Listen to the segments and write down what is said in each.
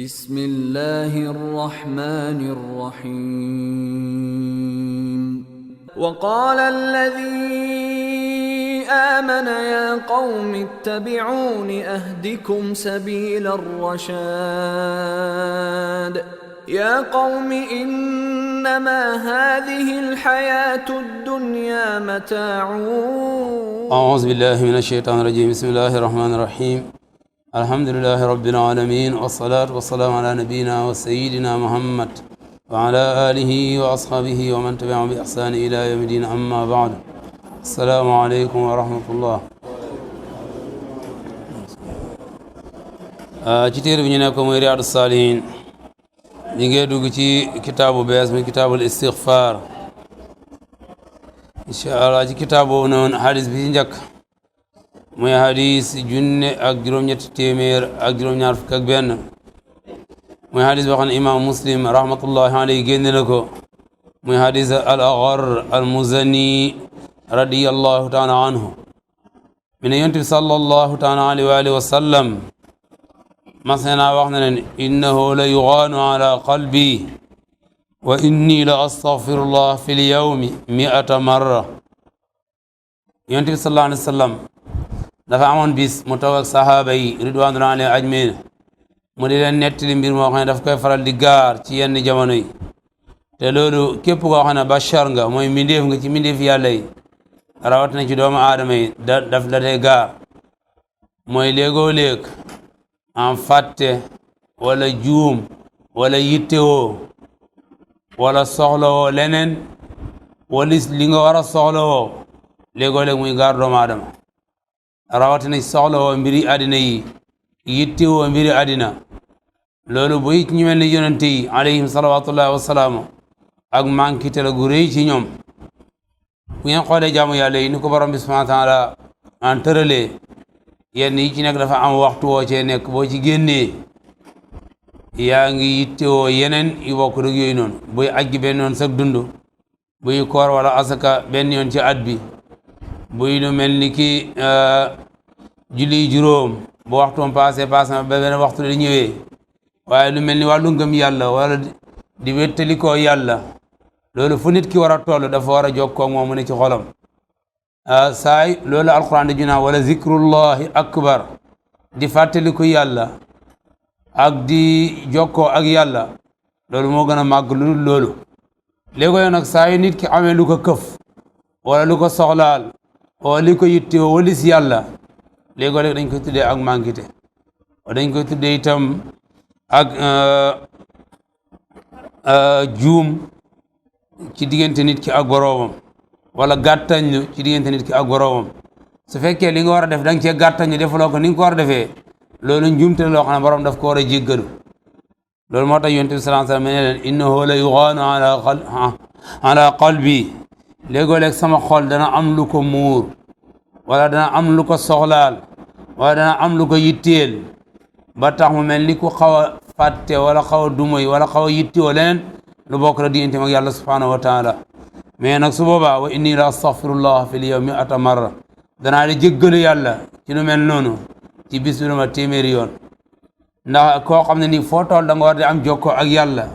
بسم الله الرحمن الرحيم وقال الذي آمن يا قوم اتبعون أهدكم سبيل الرشاد يا قوم إنما هذه الحياة الدنيا متاع أعوذ بالله من الشيطان الرجيم بسم الله الرحمن الرحيم الحمد لله رب العالمين والصلاة والسلام على نبينا وسيدنا محمد وعلى آله وأصحابه ومن تبعهم بإحسان إلى يوم الدين أما بعد السلام عليكم ورحمة الله كتير بنيناكم رياض الصالحين نيجي دوغي كتاب بيس من كتاب الاستغفار إن شاء الله كتاب نون حديث بينجك muy hadis junne ak juróom-ñetti téeméer ak juróom-ñaar fukk ak benn muy hadis boo xam ne imam muslim rahmatullahi alayhi génne na ko muy hadis al aghar al muzani radiyallahu taala anhu mi ne yonent bi sallallahu taala alayhi wa alihi wa sallam masena wax na leen innahu la yughaanu ala qalbi wa inni la astaghfirullah fi l yawmi 100 marra yonent bi sallallahu alayhi wa sallam dafa amoon bis mu toog ak sahaaba yi ridwanullahi alayhim ajmain mu di leen nettali mbir moo xam ne daf koy faral di gaar ci yenn jamono yi te loolu képp koo xam ne bachar nga mooy mbindeef nga ci mbindeef yàlla yi rawat na ci doomu aadama yi daf la dee gaar mooy léegoo léeg en fàtte wala juum wala yittewoo wala soxlawoo leneen walis li nga war a soxlawoo léegoo léeg muy gaar doomu aadama rawatina soxlawoo mbiri àddina yi yittewoo mbiri àddina loolu buy ñu mel ni yonente yi alayhim salawatullahi wasalaamu ak mankite la gu rëy ci ñoom bu ngeen xoolee jaamu yàlla yi ni ko borom bi subhanahu wa taala an tëralee yenn yi ci nekk dafa am waxtu woo cee nekk boo ci génnee yaa ngi yittewoo yeneen yu bokk rek yooyu noonu buy ajji benn yoon sag dund buy koor wala asaka benn yoon ci at bi buy lu mel ni ki julli juróom bu waxtoom passé na ba benn waxtu di ñëwee waaye lu mel ni wàllu ngëm yàlla wala di wettalikoo yàlla loolu fu nit ki war a toll dafa war a jokkoo moom mu ne ci xolam saay loolu alquran di junaa wala zikrullahi akbar di fàttaliku yàlla ak di jokkoo ak yàlla loolu moo gën a màgg lu dul loolu léegi nag saa yu nit ki amee lu ko këf wala lu ko soxlaal wala li ko yittewoo walis yàlla léegoo-léeg dañ koy tuddee ak mànkite dañ koy tuddee itam ak juum ci diggante nit ki ak boroomam wala gàttañlu ci diggante nit ki ak boroomam su fekkee li nga war a def da nga cee gàttañlu defaloo ko ni nga ko war a defee loolu njuumte loo xam ne borom daf ko war a jéggalu loolu moo tax yonent bi sallallahu alayhi wa sallam ne leen innahu la yughaanu ala qalbi léegoo-léeg sama xol dana am lu ko muur wala dana am lu ko soxlaal wala dana am lu ko yitteel ba tax mu mel ni ku xaw a fàtte wala xaw a dumoy wala xaw a yittewoo leneen lu bokk la diggante ak yàlla subhanahu wa taala mais nag su boobaa wa inni la astaghfirullah fi l yawmi 100 marra danaa di jéggalu yàlla ci lu mel noonu ci bis bi ma téeméeri yoon ndax koo xam ne nii foo toll da nga war di am jokkoo ak yàlla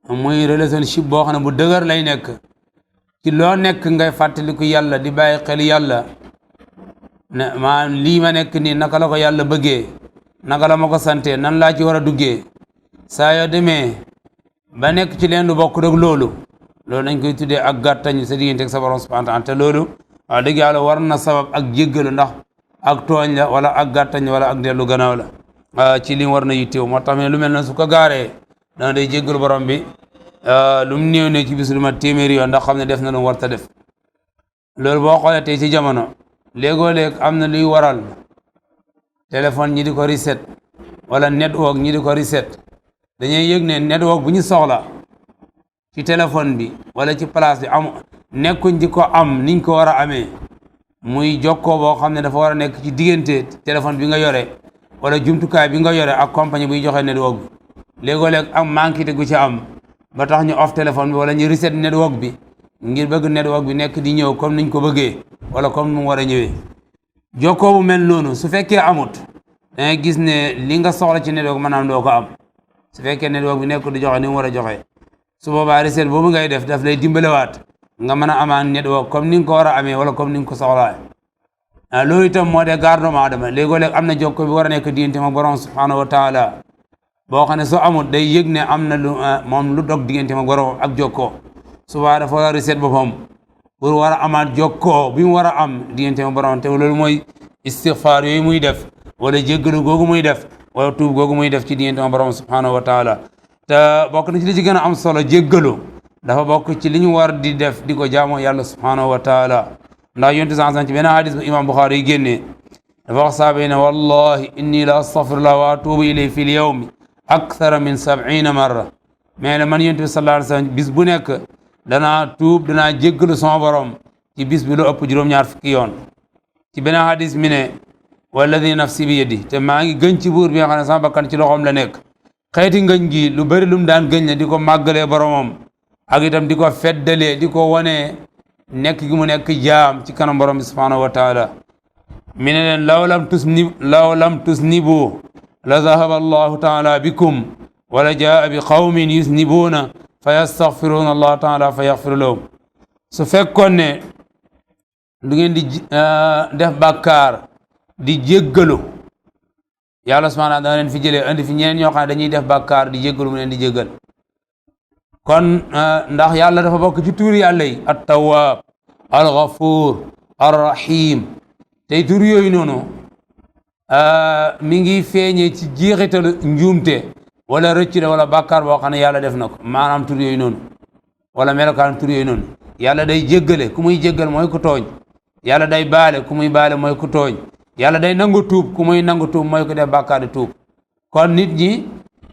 muy relationship boo xam ne bu dëgër lay nekk ci loo nekk ngay fàttaliku yàlla di bàyyi xel yàlla ne maa lii ma nekk nii naka la ko yàlla bëggee naka la ma ko sante nan laa ci war a duggee saa yoo demee ba nekk ci leen lu bokk rek loolu dañ koy tuddee ak gàttañ sa diggante ak sa borom subhanahu wa taala te loolu wax dëgg yàlla war na sabab ak jéggalu ndax ak tooñ la wala ak gàttañ wala ak dellu gannaaw la ci li war na yitteew moo tax lu mel na su ko gaaree dana day jéggalu borom bi lu mu néew ne ci bis lu ma téeméeri yoon ndax xam ne def na lu mu war ta def loolu boo xoolee tey ci jamono léegoo-léeg am na luy waral téléphone ñi di ko reset wala network ñi di ko reset dañuy yëg ne network bu ñu soxla ci téléphone bi wala ci place bi am nekkuñ di ko am niñ ko war a amee muy jokkoo boo xam ne dafa war a nekk ci diggante téléphone bi nga yore wala jumtukaay bi nga yore ak compagnie buy joxe network bi léegoo-léeg am manqué gu ci am ba tax ñu off téléphone bi wala ñu reset network bi ngir bëgg network bi nekk di ñëw comme niñ ko bëggee wala comme nu mu war a ñëwee jokkoo bu mel noonu su fekkee amut dangay gis ne li nga soxla ci network maanaam doo ko am su fekkee network bi nekkul di joxe ni mu war a joxe su boobaa reset boobu ngay def daf lay dimbalewaat nga mën a amaan network comme ni nga ko war a amee wala comme ni nga ko soxlaa loolu itam moo de gaar doomu aadama léegoo-léeg am na jokko bi war a nekk diggante ma borom subhanahu wa taala boo xam ne soo amul day yëg ne am na lu moom lu dog diggante ma borom ak jokkoo subaa dafa war a reset boppam pour war a amaat jokkoo bi mu war a am diggante ma borom te loolu mooy istighfar yooyu muy def wala jéggalu googu muy def wala tuub googu muy def ci diggante ma borom subhanahu wa taala te bokk na ci li ci gën a am solo jéggalu dafa bokk ci li ñu war di def di ko jaamoo yàlla subhanahu wa taala ndax yonent sansan ci benn hadis bu imam Bukhari yi génnee dafa wax saaba yi ne wallahi inni la astaghfirullah wa atubu ilayhi fi l yawmi akthara min 70 marra mais man yonent bi sallallahu alayhi wa sallam bis bu nekk danaa tuub danaa jéggalu sama borom ci bis bi lu ëpp juróom-ñaar fukki yoon ci benn hadis mi ne walladi nafsi bi yadi te maa ngi gën ci buur bi nga xam ne sama bakkan ci loxoom la nekk xeeti ngëñ gi lu bëri lu mu daan gëñ ne di ko màggalee boromam ak itam di ko feddalee di ko wane nekk gi mu nekk jaam ci kanam borom bi subhanahu wa taala mi ne leen law lam tusnibu la zahaba allahu taala bikum wala jaa bi qawmin yusnibuuna fa yastaghfiruuna allah taala fa yaghfiru lahum su fekkoon ne du ngeen di def bàkkaar di jéggalu yàlla subhanahu wa taala leen fi jëlee andi fi ñeneen ñoo xam ne dañuy def bàkkaar di jéggalu mu leen di jéggal kon ndax yàlla dafa bokk ci tuur yàlla yi at tawaab al ghafuur ar rahim tey tur yooyu noonu mi ngi feeñee ci jeexitalu njuumte wala rëcc wala bàkkaar boo xam ne yàlla def na ko maanaam tur yooyu noonu wala melokaan tur yooyu noonu yàlla day jéggale ku muy jéggal mooy ku tooñ yàlla day baale ku muy baale mooy ku tooñ yàlla day nangu tuub ku muy nangu tuub mooy ku def bàkkaar di tuub kon nit ñi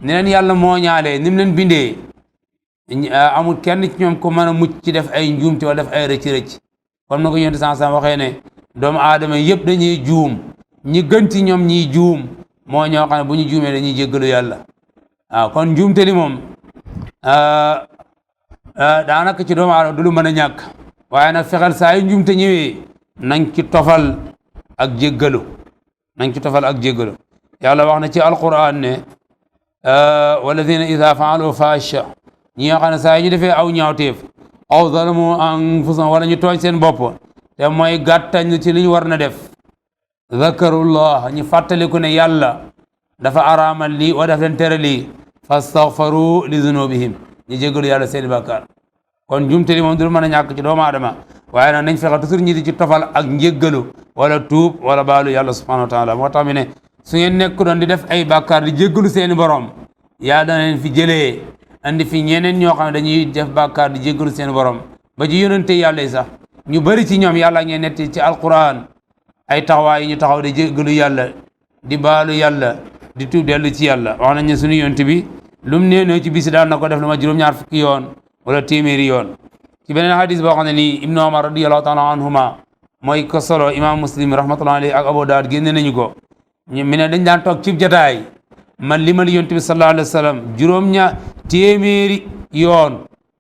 ni leen yàlla moo ñaalee ni mu leen bindee amul kenn ci ñoom ko mën a mucc ci def ay njuumte wala def ay rëcc-rëcc comme na ko yonent sans waxee ne doomu aadama yëpp dañuy juum ñi gën ci ñoom ñiy juum moo ñoo xam ne bu ñu juumee dañuy jéggalu yàlla waaw kon njuumte li moom daanaka ci doomu aadama du lu mën a ñàkk waaye nag fexeel saa yu njuumte ñëwee nañ ci tofal ak jéggalu yàlla wax na ci alquran ne walladina ida faalu fahisha ñi nga xam ne saa yi ñu defee aw ñaawteef aw zalamu anfusahum wala ñu tooñ seen bopp te mooy gàttañ ci li ñu war na def zakarullah ñu fàttaliku ne yàlla dafa araamal lii wa daf leen tere lii fastaghfaru li zunubihim ñu jéggalu yàlla seeni bàkkaar kon njumte li moom du mën a ñàkk ci doomu aadama waaye nag nañ fexe toujours ñi di ci tofal ak njéggalu wala tuub wala baalu yàlla subhanahu wa taala moo tax mi ne su ngeen nekk doon di def ay bàkkaar di jéggalu seeni borom yaa dana leen fi jëlee andi fi ñeneen ñoo xam ne dañuy def bàkkaar di jéggalu seen borom ba ci yonente yàlla yi sax ñu bëri ci ñoom yàlla ngeen netti ci alquran ay taxawaay yi ñu taxaw di jéggalu yàlla di baalu yàlla di tuub dellu ci yàlla wax nañ ne suñu yonent bi lu mu nee ci bisi daan na ko def lu ma juróom-ñaar fukki yoon wala téeméeri yoon ci beneen hadis boo xam ne nii ibnu omar radiallahu taala anhuma mooy ko solo imam muslim rahmatullahi alayhi ak abu daawud génne nañu ko mi ne dañ daan toog ci jataay man limal yonent bi sallallahu alayhi wa sallam juróom-ñaar téeméeri yoon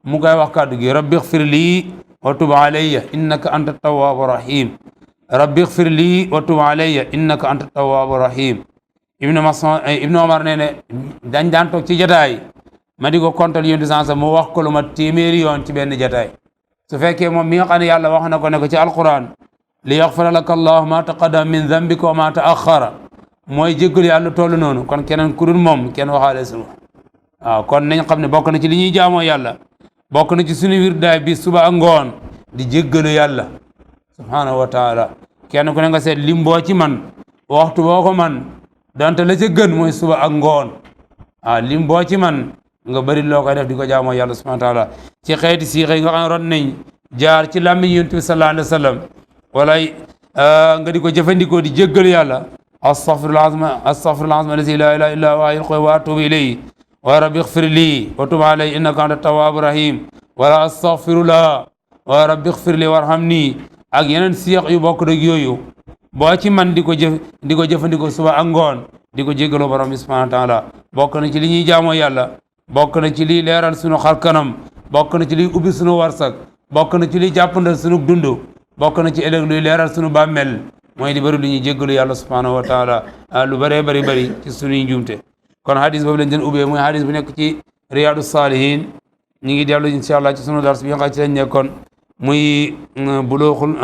mu koy wax kàddu gi rabbi xfir lii wa tub alayya innaka anta tawwabu rahim rabbi xfir lii wa tub alayya innaka anta tawwabu rahim ibnu omar nee ne dañ daan toog ci jataay ma di ko kontal yonent sansa mu wax ko lu ma téeméeri yoon ci benn jataay su fekkee moom mi nga xam ne yàlla wax na ko ne ko ci alquran li yaxfira laka allahu ma taqaddama min dambika wa ma taaxara mooy jéggalu yàlla toll noonu kon keneen ku dul moom kenn waxaale sunu waaw kon nañ xam ne bokk na ci li ñuy jaamoo yàlla bokk na ci suñu wirdaay bi suba ak ngoon di jéggalu yàlla subhanahu wa taala kenn ku ne nga seet lim boo ci man waxtu boo ko man donte la ca gën mooy suba ak ngoon waaw lim boo ci man nga bëri loo koy def di ko jaamoo yàlla subhanahu wa taala ci xeeti siixa yi nga xam ne ron nañ jaar ci làmmiñ yonent bi sallallahu alayhi wa sallam wala nga di ko jëfandikoo di jéggalu yàlla astaghfirullah azim allazi la ilaha illa huwa hayyul qayyum wa atubu ilayhi wa rabbi ighfir li wa tub alayya innaka anta tawwabu rahim wala astaghfirullah wa rabbi ighfir li warhamni ak yeneen siix yu bokk rek yooyu boo ci man di ko jëfandikoo suba ak ngoon di ko jéggaloo borom bi subhanahu wa taala bokk na ci li ñuy jaamoo yàlla bokk na ci liy leeral sunu xar kanam bokk na ci liy ubbi sunu warsak bokk na ci liy jàppandal sunu dund bokk na ci ëllëg luy leeral sunu bàmmeel mooy di bëri lu ñuy jéggalu yàlla subhanahu wa taala lu bëree bëri ci sunuy njuumte kon hadis boobu lañ den ubbee muy hadis bu nekk ci Riyadu Salihin ñi ngi dellu insha allah ci sunu dars bi nga xam ci lañ nekkoon muy Bulughul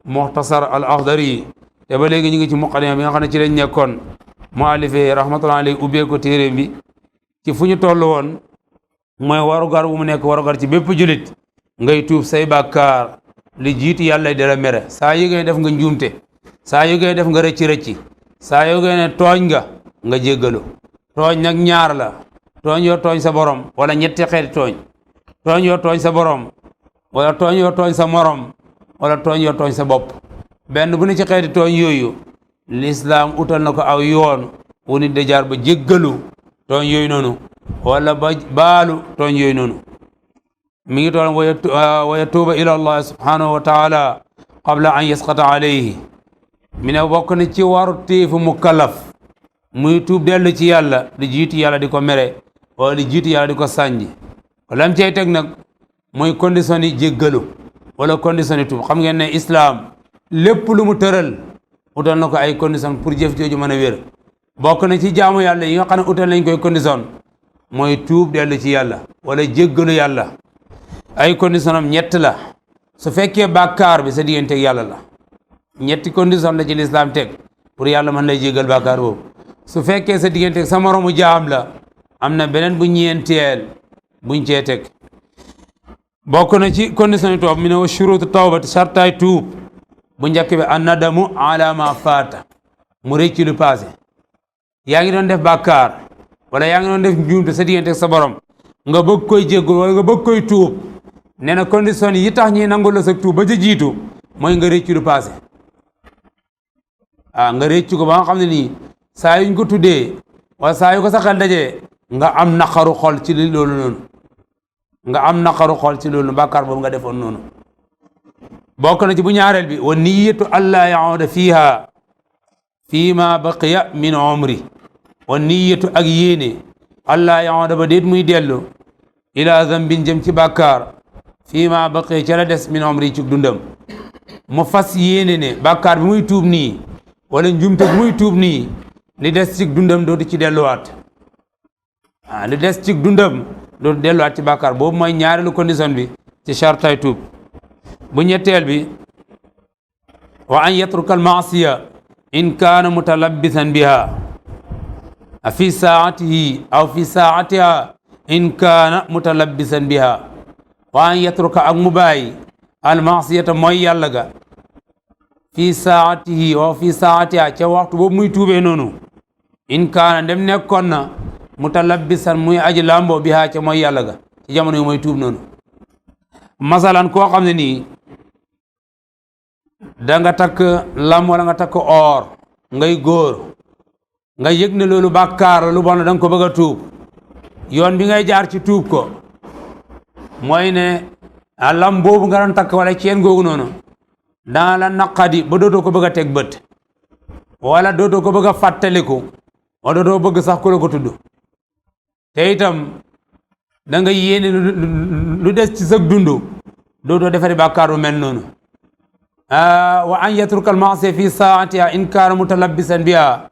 Mukhtasar al Akhdari te ba léegi ñu ngi ci muqaddima bi nga xam ne ci lañ nekkoon muallife rahmatullahi alayhi ubbee ko téere bi ci fu ñu toll woon mooy warugar bu mu nekk warugar ci bépp julit ngay tuub say bàkkaar li jiitu yàlla dara mere saa yu ngay def nga njuumte saa yu ngay def nga rëcci saa yu ngay ne tooñ nga jéggalu tooñ nag ñaar la tooñ yoo tooñ sa borom wala ñetti xeeti tooñ yoo tooñ sa borom wala tooñ yoo tooñ sa morom wala tooñ yoo tooñ sa bopp benn bu ne ci xeeti tooñ yooyu lislaam utal na ko aw yoon wu nit de jaar ba jéggalu tooñ yooyu noonu wala ba baalu tooñ yooyu noonu mi ngi toon wa yatuuba ila allah subhanahu wa taala qabla an yasqata alayhi mi ne bokk na ci waru téefu mukallaf muy tuub dellu ci yàlla di jiitu yàlla di ko mere wala di jiitu yàlla di ko sànji lam cay teg nag mooy condition yi jéggalu wala condition yi tuub xam ngeen ne islaam lépp lu mu tëral utal na ko ay condition pour jëf jooju mën a wér bokk na ci jaamu yàlla yi nga xam ne utal nañ koy condition mooy tuub dellu ci yàlla wala jéggalu yàlla ay condition am ñett la su fekkee bàkkaar bi sa digganteeg yàlla la ñetti condition la ci lislaam teg pour yàlla mën lay jéggal bàkkaar boobu su fekkee sa digganteeg sa moromu jaam la am na beneen bu ñeenteel buñ cee teg bokk na ci condition yi toob mi ne wa shurutu tawbati sartaay tuub bu njëkk bi an nadamu ala ma faata mu rëcc lu passé yaa ngi doon def bàkkaar wala yaa ngi doon def njuumte sa digganteeg sa borom nga bëgg koy jéggul wala nga bëgg koy tuub nee na condition yi tax ñi nangul la sa tuub ba ca jiitu mooy nga rëcc lu passé nga rëcc ko ba nga xam ne nii saa yuñ ko tuddee wala saa yu ko sa xel dajee nga am naqaru xol ci loolu noonu nga am naqaru xol ci loolu bàkkaar boobu nga defoon noonu bokk na ci bu ñaareel bi wa niyatu alla yahuda fiha ma baqiya min umri wa niyatu ak yéene alla yahuda ba déet muy dellu ila zambin jëm ci bàkkaar ma baqiya ca la des min umri ci dundam mu fas yéene ne bàkkaar bi muy tuub nii wala njumte bi muy tuub nii li des ci dundam dootu ci delluwaat li des ci dundam dootu delluwaat ci bàkkaar boobu mooy ñaareelu condition bi ci chartay tuub bu ñetteel bi wa an yatruka al maasiya in kaana mutalabbisan biha fi saatihi aw fi saatiha in kaana mutalabbisan biha wa an yatruka ak mu bàyyi al maasiyata mooy yàlla ga fi saatihi wa fi saatiha ca waxtu boobu muy tuubee noonu in kaana dem nekkoon na mutalabbisan muy aji lambo biha ca mooy yàlla ga ci jamono yi mooy tuub noonu masalan koo xam ne nii da nga takk lam wala nga takk or ngay góor nga yëg ne loolu bàkkaar la lu bon la da nga ko bëgg a tuub yoon bi ngay jaar ci tuub ko mooy ne lam boobu nga doon takk wala ceen googu noonu dana la naqadi ba dootoo ko bëgg a teg bët wala dootoo ko bëgg a fàttaliku wala dootoo bëgg sax ku la ko tudd te itam da nga yéene lu des ci sa dund dootoo defari bàkkaar bu mel noonu wa an yatruka al maasiya fi saatiha in kaana mutalabbisan biha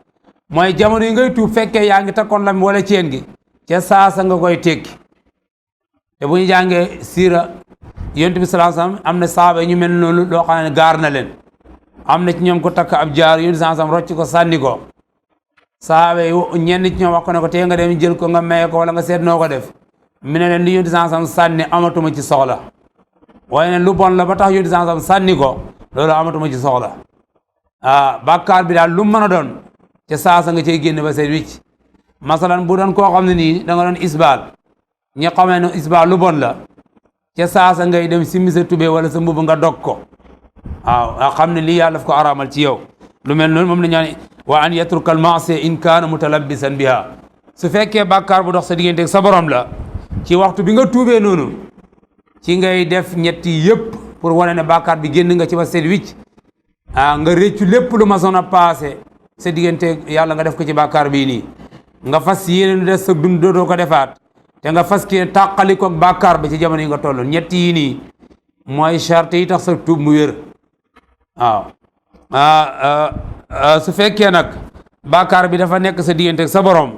mooy jamono yi ngay tuub fekkee yaa ngi takkoon lam wala ceen gi ca saasa nga koy tekki te bu ñu jàngee siira yonent bi sallallahu alayhi wasallam am na saaba ñu mel noonu loo xam ne gaar na leen am na ci ñoom ko takk ab jaar yonent bi sallallahu alayhi wasallam rocc ko sànni ko saaba yi ñenn ci ñoom wax ko ne ko tey nga dem jël ko nga maye ko wala nga seet noo ko def mi ne leen li yonent bi sallallahu alayhi wasallam sànni amatuma ci soxla waaye ne lu bon la ba tax yonent bi sallallahu alayhi wasallam sànni ko loolu amatuma ci soxla bàkkaar bi daal lu mën a doon ca saasa nga cey génn ba seet wicc masalan bu doon koo xam ne nii da nga doon isbaal ñi xamee ne isbaal lu bon la ca saasa ngay dem simmi sa tubee wala sa mbubb nga dog ko waaw xam ne lii yàlla daf ko araamal ci yow lu mel noonu moom la ñaan wa an yatruka al maasiya in kaana mutalabbisan biha su fekkee bàkkaar bu dox sa digganteeg sa borom la ci waxtu bi nga tuubee noonu ci ngay def ñetti yëpp pour wane ne bàkkaar bi génn nga ci ba seet wicc nga réccu lépp lu ma soon a passé sa digganteeg yàlla nga def ko ci bàkkaar bii nii nga fas yéene lu des sa dund dootoo ko defaat te nga fas ki tàqali ko bàkkaar ba ci jamono yi nga toll ñett yi nii mooy charte yi tax sa tuub mu wér waaw su fekkee nag bàkkaar bi dafa nekk sa digganteeg sa borom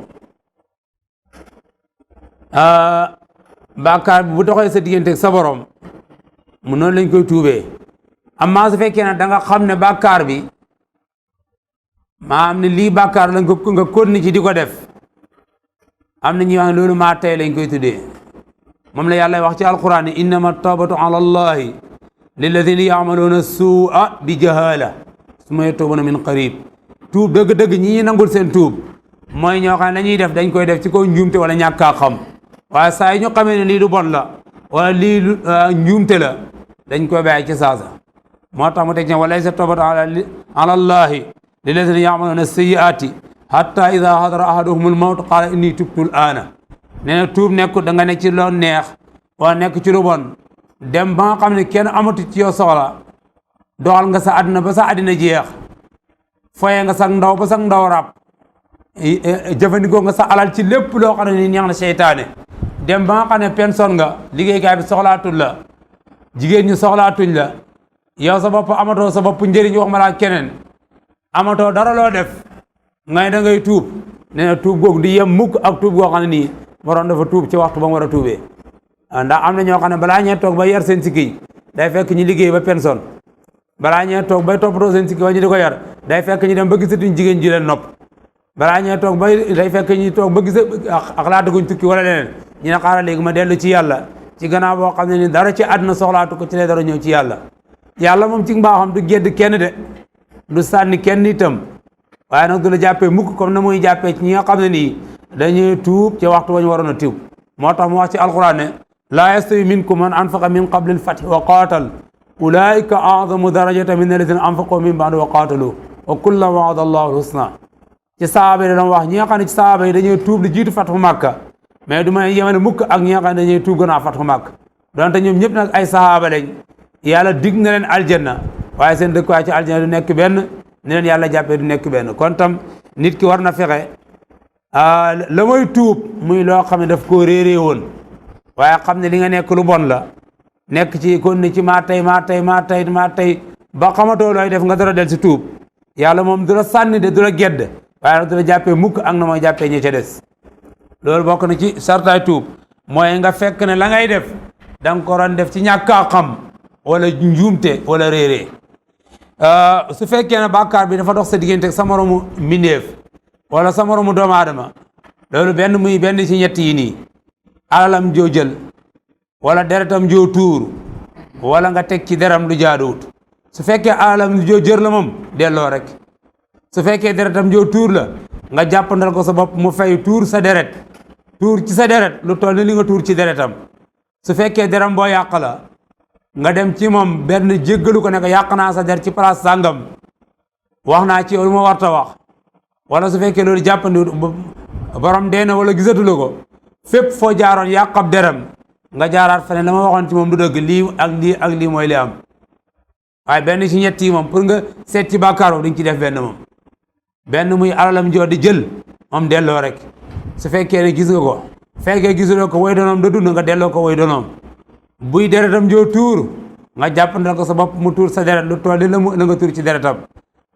bàkkaar bi bu doxee sa diggante ak sa borom mu noonu lañ koy tuubee amma su fekkee ne da nga xam ne bàkkaar bi maa am ne lii bàkkaar la nga konni ci di ko def am na ñuy wax ne loolu maa tey lañ koy tuddee moom la yàlla wax ci alquran ne innama tawbatu ala allahi lilladina yamaluuna suua bi jahala summa yatuubuna min qarib tuub dëgg-dëgg ñi nangul seen tuub mooy ñoo xam ne la ñuy def dañ koy def ci kaw njuumte wala ñàkkaa xam waaye saa yi ñu xamee ne lii du bon la wala lii njuumte la dañ koy bàyyi ci saasa moo tax mu teg ne walaysa tawbatu ala allahi lilladina yamaluuna sayyiati hatta ida hadara ahaduhum almawt qala inni tubtu al-ana nee na tuub nekku da nga nekk ci loo neex wala nekk ci lu bon dem ba nga xam ne kenn amatu ci yow soxla doxal nga sa àddina ba sa àddina jeex foye nga sa ndaw ba sa ndaw rab jëfandikoo nga sa alal ci lépp loo xam ne ni neex na seytaane dem ba nga xam ne pension nga liggéeykaay bi soxlaatul la jigéen ñu soxlaatuñ la yow sa bopp amatoo sa bopp njëriñ wax ma laa keneen amatoo dara loo def ngay da ngay tuub nee na tuub googu di yem mukk ak tuub goo xam ne nii waroon dafa tuub ci waxtu ba mu war a tuubee ndax am na ñoo xam ne balaa ñee toog ba yar seen sikki day fekk ñu liggéey ba pension balaa ñee toog bay toppatoo seen sikki ba ñu di ko yar day fekk ñu dem ba gisatuñ jigéen ji leen nopp balaa ñee toog bay day fekk ñu toog ba gis ak laataguñ tukki wala leneen ñu ne xaaral léegi ma dellu ci yàlla ci gannaaw boo xam ne ni dara ci àdduna soxlaatu ko ci lay dara ñëw ci yàlla yàlla moom ci mbaaxam du gedd kenn de du sànni kenn itam waaye nag du la jàppee mukk comme na muy jàppee ci ñi nga xam ne nii dañuy tuub ci waxtu wañ waroon a tuub moo tax mu wax ci alquran ne laa yastawi minkum man anfaqa min qabli al-fathi wa qaatal ulaika a'zamu darajatan min alladhina anfaqu min ba'du wa qaatalu wa kullan wa'ada allahu al-husna ci sahaaba yi doon wax ñi nga xam ne ci sahaaba yi dañuy tuub li jiitu fathu Makka mais du ma yemale mukk ak ñi nga xam ne dañuy tuub gannaaw fathu Makka donte ñoom ñëpp nag ay sahaaba lañ yàlla dig na leen aljanna waaye seen dëkkuwaay ci aljanna du nekk benn ni leen yàlla jàppee du nekk benn kon tam nit ki war na fexe la mooy tuub muy loo xam ne daf koo réeree woon waaye xam ne li nga nekk lu bon la nekk ci kon ni ci maa tey ba xamatoo looy def nga dara del si tuub yàlla moom du la sànni de du la gedd waaye nag du la jàppee mukk ak na mooy jàppee ñi ca des loolu bokk na ci sartaay tuub mooy nga fekk ne la ngay def da nga ko doon def ci ñàkkaa xam wala njuumte wala réeree su fekkee ne bàkkaar bi dafa dox sa diggante sa moromu mbindeef wala sa moromu doomu aadama loolu benn ci ñett yi nii alalam joo jël wala deretam joo tuur wala nga teg ci deram lu jaaduwut su fekkee alalam joo jër la moom delloo rek su fekkee deretam joo tuur la nga jàppandal ko sa bopp mu fay tuur sa deret tuur ci sa deret lu toll ni li nga tuur ci deretam su fekkee deram boo yàq la nga dem ci moom benn jéggalu ko ne ko yàq naa sa der ci place sàngam wax naa ci yow lu ma warta wax wala su fekkee loolu jàppandi borom dee na wala gisatuloo ko fépp foo jaaroon yàq ab deram nga jaaraat feneen la ma waxoon ci moom du dëgg lii ak lii mooy li am waaye benn ci ñett yi moom pour nga seet ci bàkkaar di nga ci def benn moom benn muy alalam joo di jël moom delloo rek su fekkee ne gis nga ko fekkee gisuloo ko woy donoom da dund nga delloo ko woy donoom buy deretam joo tuur nga jàppandal ko sa bopp mu tuur sa deret lu toll la nga tuur ci deretam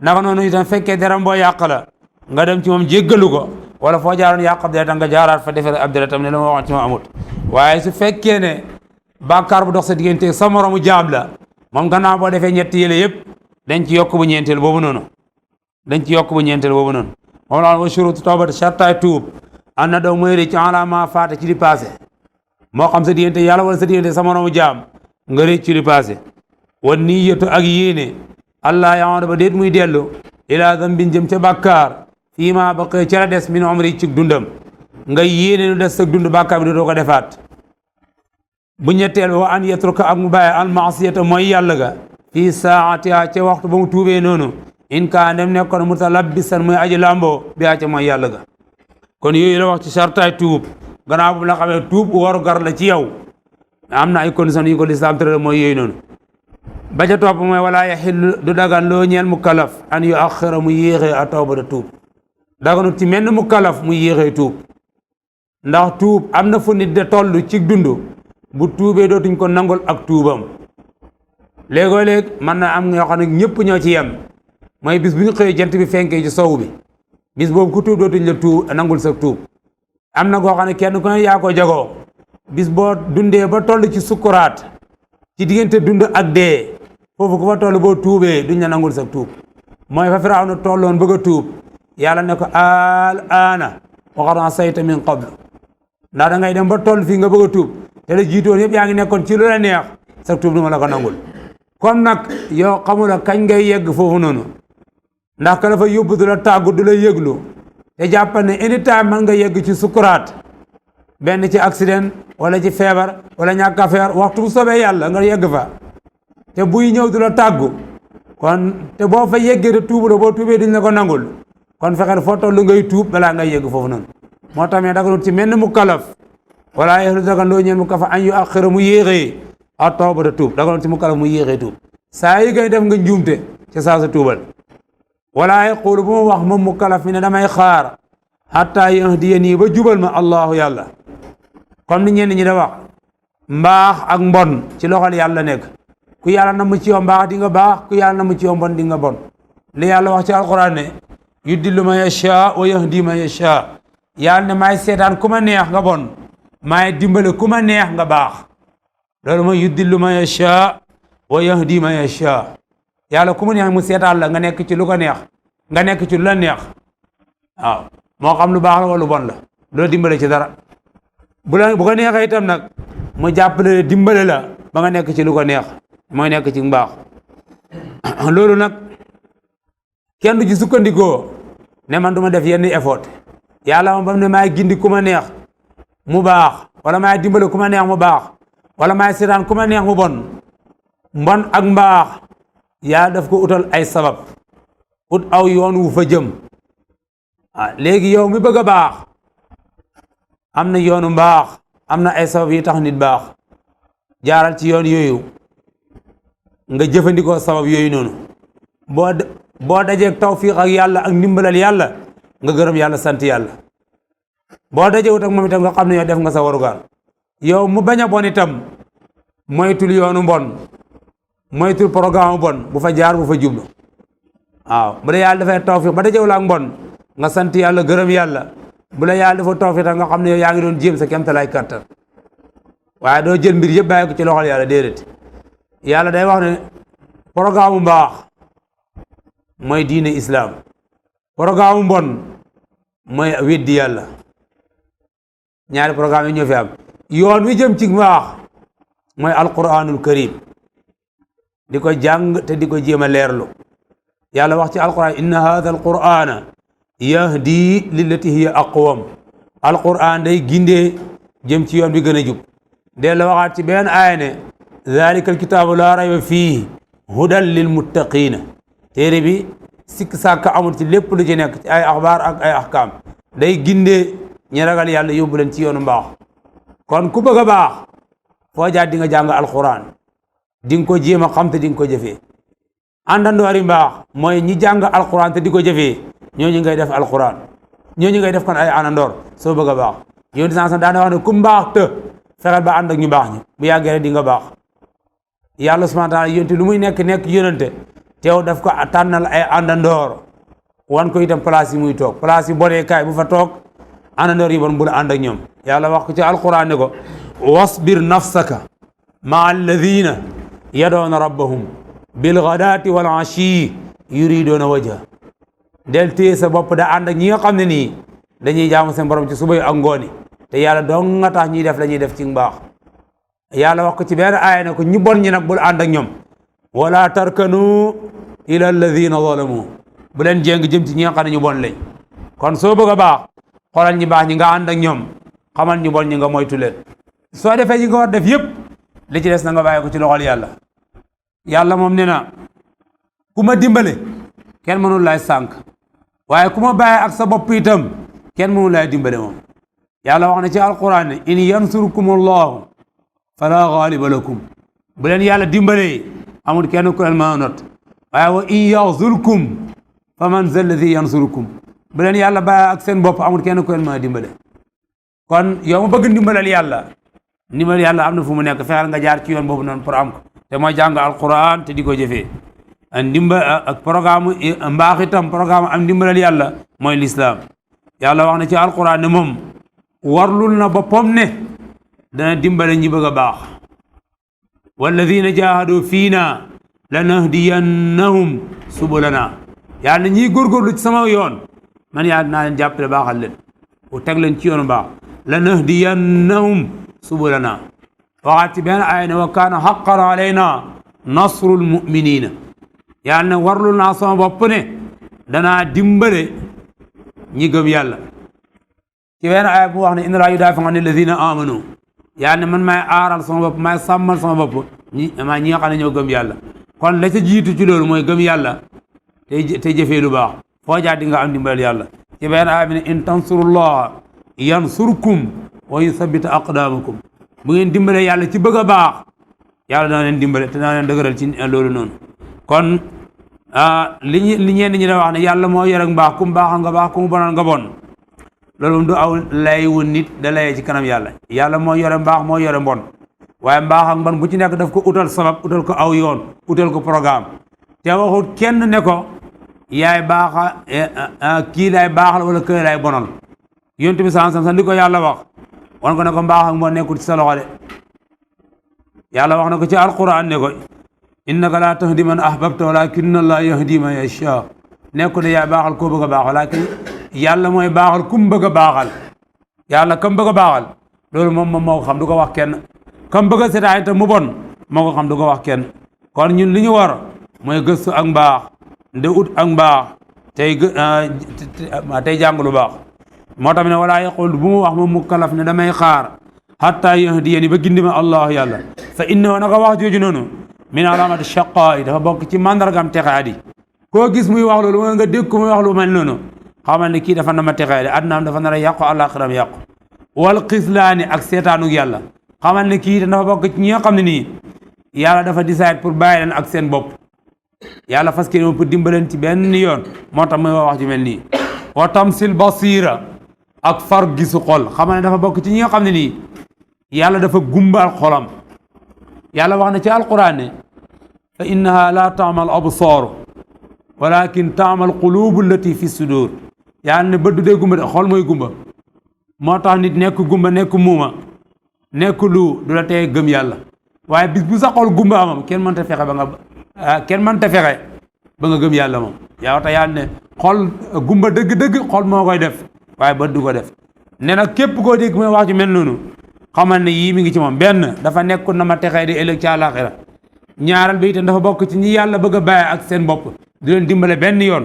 naka noonu itam fekkee deram boo yàq la nga dem ci moom jéggalu ko wala foo jaaroon yàq ab deretam nga jaaraat fa defee ab deretam ne la ma waxoon ci moom amut waaye su fekkee ne bàkkaar bu dox sa diggante sa moromu jaam la moom gannaaw boo defee ñetti yële yëpp dañ ci yokk bu ñeenteel boobu noonu moom la wa shuruutu tawbati sartaay tuub an na daw mooy rëcc ala ma faata ci di passé moo xam sa diggante yàlla wala sa diggante sa moromu jaam nga rëcc ci di passé wan niyyatu ak yéene allah yaoona ba déet muy dellu ila dambin jëm ca bàkkaar fii ma baqee ca la des min umri ci dundam nga yéene lu des sa dund bàkkaar bi dootoo ko defaat bu ñetteel wa an yatruka ak mu bàyyi al maasiyata mooy yàlla ga fii saatiha ca waxtu ba mu tuubee noonu in kaa dem nekkoon mutalabbisan muy aji lamboo bi ca mooy yàlla ga kon yooyu la wax ci sartaay tuub gannaaw bu la xamee tuub waru gar la ci yow am na ay conditions yu ko lislaam tëral mooy yooyu noonu ba ca topp mooy wala yaxillu du dagan loo ñeel mukallaf an yu axira mu yéexee a tawba da tuub daganut ci menn mukallaf mu yéexee tuub ndax tuub am na fu nit de toll ci dund bu tuubee dootuñ ko nangul ak tuubam léegoo-léeg mën na am ñoo xam ne ñëpp ñoo ci yem mooy bis bu ñu xëyee jant bi fenkee ci sow bi bis boobu ku tuub dootuñ la tuub nangul sa tuub am na koo xam ne kenn ku ne yaa ko jagoo bis boo dundee ba toll ci sukkuraat ci diggante dund ak dee foofu ku fa toll boo tuubee duñ la nangul sa tuub mooy fa Firawna tolloon bëgg a tuub yàlla ne ko al aana wa qad asayta min qabl ndax da ngay dem ba toll fii nga bëgg a tuub te la jiitoon yëpp yaa ngi nekkoon ci lu la neex sa tuub du ma la ko nangul kon nag yow xamula kañ ngay yegg foofu noonu ndax ka la fa yóbbu du la tàggu du la yëglu te jàppal ne anytime man nga yegg ci sukuraat benn ci accident wala ci feebar wala ñàkk a feebar waxtu bu soobee yàlla nga yegg fa te buy ñëw du la tàggu kon te boo fa yeggee te tuubu la boo tuubee duñ la ko nangul kon fexeel foo toll ngay tuub balaa ngay yegg foofu noonu moo tax mais daganut ci menn mu kalaf wala yelu dagan loo ñeen mu kafa an yu axira mu yéexee a tawbata tuub daganut ci mu kalaf mu yéexee tuub saa yi ngay def nga njuumte ci saa sa tuubal wala yaqulu bu mu wax moom mu kalaf mi ne damay xaar hatta yahdiyani ba jubal ma allahu yàlla comme ni ñenn ñi da wax mbaax ak mbon ci loxol yàlla nekk ku yàlla na mu ci yow mbaax di nga baax ku yàlla na mu ci yow mbon di nga bon li yàlla wax ci alquran ne yudillu man yasha wa yahdi man yasha yàlla ne maay seetaan ku ma neex nga bon maay dimbale ku ma neex nga baax loolu mooy yudillu man yasha wa yahdi man yasha yàlla ku mu neex mu seetaan la nga nekk ci lu ko neex nga nekk ci lu la neex waaw moo xam lu baax la wala lu bon la du la dimbale ci dara bu ko neexee itam nag mu jàppale dimbale la ba nga nekk ci lu ko neex mooy nekk ci mbaax loolu nag kenn du ci sukkandikoo ne man du ma def yenn effort yàlla moom bam ne maay gindi ku ma neex mu baax wala maay dimbale ku ma neex mu baax wala maay seetaan ku ma neex mu bon mbon ak mbaax yaa daf ko utal ay sabab ut aw yoon wu fa jëm léegi yow mi bëgg a baax am na yoonu mbaax am na ay sabab yi tax nit baax jaaral ci yoon yooyu nga jëfandikoo sabab yooyu noonu boo dajeeg tawfiq ak yàlla ak ndimbalal yàlla nga gërëm yàlla sant yàlla boo dajewut ak moom itam nga xam ne yow def nga sa warugar yow mu bañ a bon itam moytul yoonu mbon moytul programme bon bu fa jaar bu fa jublu waaw bu la yàlla dafay tawfiq ba dajewul ak mbon nga sant yàlla gërëm yàlla bu la yàlla dafa tawfiq nga xam ne yow yaa ngi doon jéem sa kemtalaay kattan waaye doo jël mbir yëpp bàyyi ko ci loxol yàlla déedéet yàlla day wax ne programme mbaax mooy diine islam programme mbon mooy weddi yàlla ñaari programme yi ñoo fi am yoon wi jëm ci mbaax mooy alquranul karim di ko jàng te di ko jéem a leerlu yàlla wax ci alquran inna hadha alqurana yahdi lillati hiya aqwam alquran day gindee jëm ci yoon bi gën a jub dee la waxaat ci benn aaya ne dhalika alkitaabu laa rayba fiihi hudan lil muttaqina téere bi sikk sàkk amul ci lépp lu ci nekk ci ay axbaar ak ay axkaam day gindee ñi ragal yàlla yóbbu leen ci yoonu mbaax kon ku bëgg a baax foo jaar di nga jàng alquran di nga ko jéem a xam te di nga ko jëfee àndandoori mbaax mooy ñi jàng alquran te di ko jëfee ñooñu ngay def alquran ñooñu ngay def kon ay àndandoor soo bëgg a baax yow disansan daana wax ne ku mbaax te fexeel ba ànd ak ñu baax ñi bu yàggee rek di nga baax yàlla subhanahu wa taala yonte lu muy nekk yonente teew daf ko tànnal ay àndandoor wan ko itam place yi muy toog place yi bonee kaay bu fa toog àndandoor yi bon bu la ànd ak ñoom yàlla wax ko ci alquran ne ko wasbir nafsaka maa alladina yadoona rabbahum bilgadaati wal ashi yuridoona wajha del téye sa bopp da ànd ak ñi nga xam ne nii dañuy jaamu seen borom ci suba yi ak ngooni te yàlla dong nga tax ñuy def la ñuy def ci mbaax yàlla wax ko ci benn aaya ne ko ñu bon ñi nag bul ànd ak ñoom wala tarkanu ila alladina zalamu bu leen jéng jëm ci ñi nga xam ne ñu bon lañ kon soo bëgg a baax xoolal ñi baax ñi nga ànd ak ñoom xamal ñu bon ñi nga moytu leen soo defee ñi nga war def yëpp li ci des na nga bàyyi ko ci loxol yàlla yàlla moom nee na ku ma dimbale kenn mënul lay sànk waaye ku ma bàyyi ak sa bopp itam kenn mënul lay dimbale moom yàlla wax na ci alquran ne in yansurkum allahu fala ghaliba lakum bu leen yàlla dimbalee amul kenn ku leen mën a not waaye wa in yaxzulkum fa man za alladi yansurukum bu leen yàlla bàyyi ak seen bopp amul kenn ku leen mën a dimbale kon yow ma bëgg ndimbalal yàlla ndimbal yàlla am na fu mu nekk fexeel nga jaar ci yoon boobu noonu pour am ko te mooy jàng alquran te di ko jëfee ndimbal ak programme mbaax itam programme am ndimbalal yàlla mooy lislaam yàlla wax na ci alquran ne moom warlul na boppam ne dana dimbale ñi bëgg a baax walladina jahadu fiina lanahdiyannahum subulana yàlla ñiy góorgóorlu ci sama yoon man yàlla naa leen jàppale baaxal leen bu teg leen ci yoonu baax lanahdiyannahum subulana waxaat ci benn aaya ne wa kaana haqqan alayna nasrul muminina yàlla ne warlul naa sama bopp ne danaa dimbale ñi gëm yàlla ci benn aaya bu wax ne inna laa yudaafi'u ani alladina amanu yàlla ne man maay aaral sama bopp maay sàmmal sama bopp ñi nga xam ne ñoo gëm yàlla kon la ca jiitu ci loolu mooy gëm yàlla tey jëfee lu baax foo jaar di nga am dimbal yàlla ci benn aaya bi ne in tansurullaha yansurkum wa yusabbit aqdamakum bu ngeen dimbale yàlla ci bëgg a baax yàlla dana leen dimbale te dana leen dëgëral ci loolu noonu kon li ñenn ñi da wax ne yàlla moo yore mbaax ku mu baaxal nga baax ku mu bonal nga bon loolu moom du aw lay wu nit da layee ci kanam yàlla moo yore mbaax moo yore mbon waaye mbaax ak mbon bu ci nekk daf ko utal sabab utal ko aw yoon utal ko programme te waxut kenn ne ko yaay baaxa kii lay baaxal wala kii lay bonal yonent bi sax li ko yàlla wax wan ko ne ko mbaax ak mbon nekkul ci sa loxo de yàlla wax na ko ci alquran ne ko innaka laa tahdi man ahbabta walakinna allah yahdi man yasha nekku de yaay baaxal koo bëgg a baax walakin yàlla mooy baaxal kum bëgg a baaxal yàlla kam bëgg a baaxal loolu moom moo ko xam du ko wax kenn kam bëgg a seetaay te mu bon moo ko xam du ko wax kenn kon ñun li ñu war mooy gëstu ak mbaax nde ut ak mbaax tey jàng lu baax moo tax ne walaa yaqul bu mu wax moom mu kalaf ne damay xaar hatta yahdiyani ba gindi ma allah yàlla fa innahu naka wax jooju noonu min alaamati shaqaa yi dafa bokk ci mandargam texaadi koo gis muy wax loolu mooy nga dégg ko muy wax lu mel noonu xamal ne kii dafa na ma texaadi adnaam dafa nar a yàqu àllaaxiram yàqu wal xislaani ak seetaanug yàlla xamal ne kii dafa bokk ci ñi nga xam ne nii yàlla dafa décide pour bàyyi leen ak seen bopp yàlla fas yéene pour dimbaleen ci benn yoon moo tax muy wax ju mel nii wa tamsil basira ak far gisu xol xamal ne dafa bokk ci ñi nga xam ne nii yàlla dafa gumbal xolam yàlla wax na ci alquran ne fa innaha la taamal absar walakin taamal qulubu allati fi sudur yàlla ne bët du dee gumba de xol mooy gumba moo tax nit nekk gumba nekk muuma nekk lu du la tee gëm yàlla waaye bis bu sa xol gumba moom kenn mënta fexe ba nga gëm yàlla moom yaa tax yàlla ne xol gumba dëgg-dëgg xol moo koy def waaye bët du ko def ne nag képp koo dégg muy wax ci mel noonu xamal ne yii mi ngi ci moom benn dafa nekkul na ma texee di ëllëg ci àllaaxira ñaaral bi itam dafa bokk ci ñi yàlla bëgg a bàyyi ak seen bopp di leen dimbale benn yoon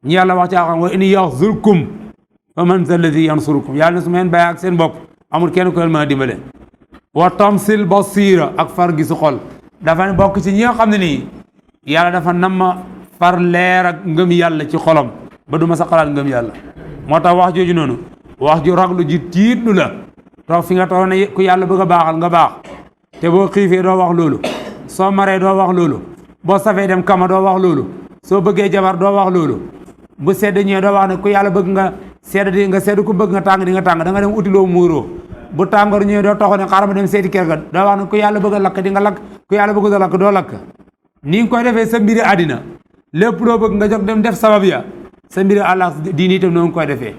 ñi yàlla wax ci àxam wa in yaxzulkum fa man za alladi yansurukum yàlla ne su ma leen bàyyi ak seen bopp amul kenn ku leen mën a dimbale wa tamsil basira ak far gisu xol dafa bokk ci ñi nga xam ne nii yàlla dafa nama far leer ak ngëm yàlla ci xolam ba du ma sa xalaat ngëm yàlla moo tax wax jooju noonu wax ju raglu ji tiitlu la toog fi nga toog ne ku yàlla bëgg a baaxal nga baax te boo xiifee doo wax loolu soo maree doo wax loolu boo safee dem kama doo wax loolu soo bëggee jabar doo wax loolu bu sedd ñëwee doo wax ne ku yàlla bëgg nga sedd ku bëgg nga tàng di nga tàng da nga dem utiloo muuroo bu tàngoor ñëwee doo taxaw ne xaaral ma dem seeti kër ga doo wax ne ku yàlla bëgg a lakk di nga lakk ku yàlla bëgg a lakk doo lakk ni nga koy defee sa mbiri àddina lépp loo bëgg nga jóg dem def sabab ya sa mbiri àlla diini itam noonu nga koy defee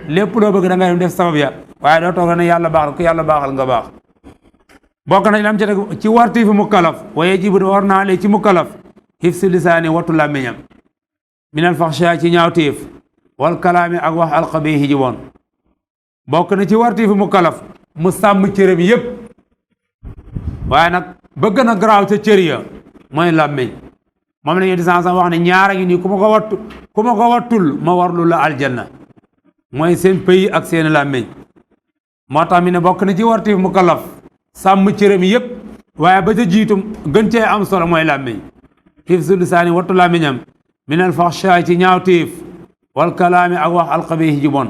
lépp loo bëgg da nga dem def sabab ya waaye doo toog ne yàlla baaxal ku yàlla baaxal nga baax bokk na lam ci teg ci warti fi mukallaf waaye jibu war naa lee ci mukallaf hifsi lisaani wattu làmmiñam minal faxsha ci ñaawteef wal kalaami ak wax alqabihi ji woon bokk na ci warti fi mukallaf mu sàmm cëram yépp waaye nag bëgg na garaaw ca cër ya mooy làmmiñ moom la ñu di wax ne ñaara ngi nii ku ma ko wattul ma warlu la aljanna mooy seen pëy ak seen làmmiñ moo tax mi ne bokk na ci warti fi mukallaf sàmm cëram yépp waaye ba ca jiitum gën cee am solo mooy làmmiñ hifzu lisaani wattu làmmiñam minal faxshaay ci ñaawteef wal kalaami ak wax alqabiih ji bon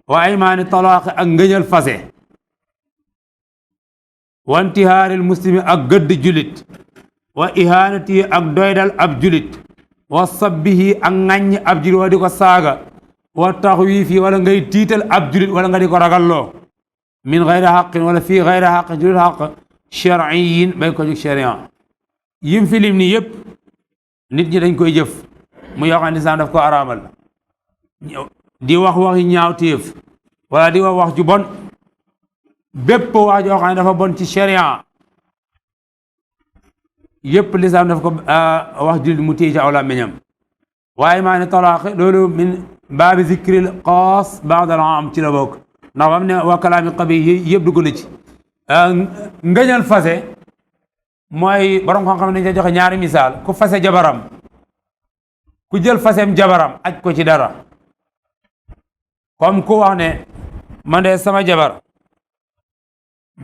wa aymaani talaaqi ak ngëñal fase wa intihaaril muslimi ak gëdd julit wa ihaanati ak doydal ab julit wa sabbihi ak ŋàññ ab julit wa di ko saaga wa taxwiifi wala ngay tiital ab julit wala nga di ko ragalloo min gayri xaqin wala fii gayri xaqin julit xaq sharciyin bay ko jóg sharia yim filim ni yëpp nit ñi dañ koy jëf mu yoo xam ne lislaam daf ko araamal di wax waxi ñaawteef wala di wax ju bon bépp wax joo xam ne dafa bon ci sharia yépp lislaam daf ko wax jullit mu téye ci aw làmmiñam waaye maa ne talaaq loolu min baabi zikril xaas ba'dal aam ci la bokk ndax bam ne wa kalaami qabi yëpp dugg na ci ngëñal fase mooy borom xam-xam ne dañ joxe ñaari misaal ku fase jabaram ku jël fasem jabaram aj ko ci dara comme ku wax ne man de sama jabar